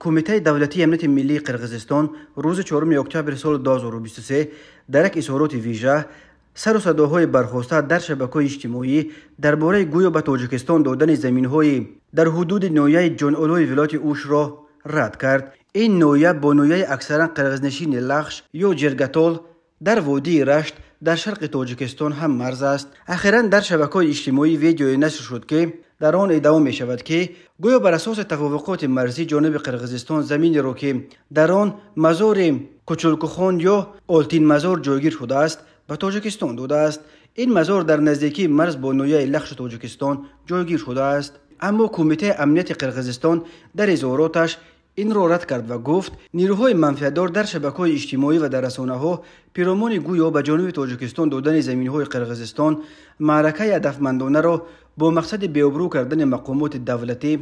Кумитаи давлатии амнияти миллии Қирғизистон рӯзи 4 октябри соли 2023 дар як изҳороти вижа сару садоҳои бархоста дар шабакаҳои иҷтимоӣ дар бораи гӯё ба Тоҷикистон додани заминҳои дар ҳудуди ноҳияи Ҷонолои вилояти Ушро рад кард. Ин ноҳия бо ноҳияи аксаран қирғизнишини Лахш ё Ҷиргатол дар водии Рашт дар шарқи Тоҷикистон ҳам марз аст. Ахиран дар шабакаҳои иҷтимоӣ видеое нашр шуд, ки дар он иддао мешавад, ки гӯё бар асоси тавофуқоти марзӣ ҷониби Қирғизистон заминеро, ки дар он мазори Кучулкухон ё Олтинмазор ҷойгир шудааст, ба Тоҷикистон додааст. Ин мазор дар наздикии марз бо ноҳияи Лахши Тоҷикистон ҷойгир шудааст. Аммо Кумитаи амнияти Қирғизистон дар изҳороташ инро рад кард ва гуфт, нирӯҳои манфиатдор дар шабакаҳои иҷтимоӣ ва дар расонаҳо пиромони гӯё ба ҷониби Тоҷикистон додани заминҳои Қирғизистон маъракаи ҳадафмандонаро бо мақсади беобрӯ кардани мақомоти давлатӣ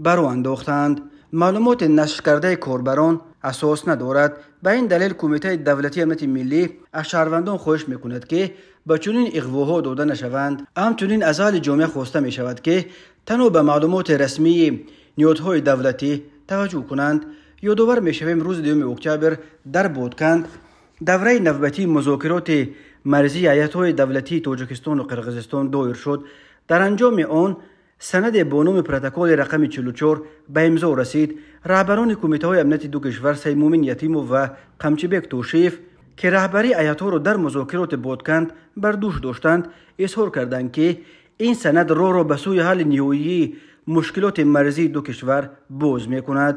ба роҳ андохтаанд. Маълумоти нашркардаи корбарон асос надорад. Ба ин далел Кумитаи давлатии амнияти миллӣ аз шаҳрвандон хоҳиш мекунад, ки ба чунин иғвоҳо дода нашаванд. Ҳамчунин аз аҳли ҷомеа хоста мешавад, ки танҳо ба маълумоти расмии ниҳодҳои давлатӣ таваҷҷӯҳ кунанд. Ёдовар мешавем, рӯзи 2 октябр дар Бодканд давраи навбатии музокироти марзии ҳайатҳои давлатии Тоҷикистону Қирғизистон доир шуд. Дар анҷоми он санаде бо номи протоколи рақами 44 ба имзо расид. Раҳбарони кумитаҳои амнияти ду кишвар Саймумин Ятимов ва Қамчибек Тошиев, ки раҳбарии ҳайатҳоро дар музокироти Бодканд бар дӯш доштанд, изҳор карданд, ки ин санад роҳро ба сӯи ҳалли ниҳоии мушкилоти марзии ду кишвар боз мекунад.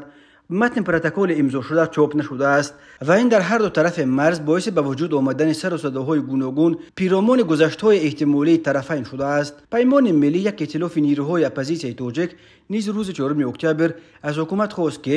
Матни протоколи имзошуда чоп нашудааст ва ин дар ҳар ду тарафи марз боиси ба вуҷуд омадани сару садоҳои гуногун пиромони гузаштҳои эҳтимолии тарафайн шудааст. Паймони миллӣ, як иттилофи нирӯҳои оппозитсияи тоҷик, низ рӯзи 4 октябр аз ҳукумат хост, ки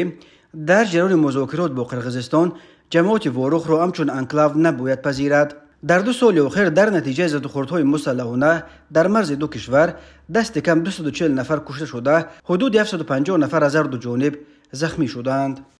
дар ҷараёни музокирот бо Қирғизистон ҷамоати Ворухро ҳамчун анклав набояд пазирад. Дар 2 соли охир дар натиҷаи задухӯрдҳои мусаллаҳона дар марзи ду кишвар дасти кам 240 нафар кушта шуда, ҳудуди 750 нафар аз ҳар ду ҷониб захмӣ шуданд.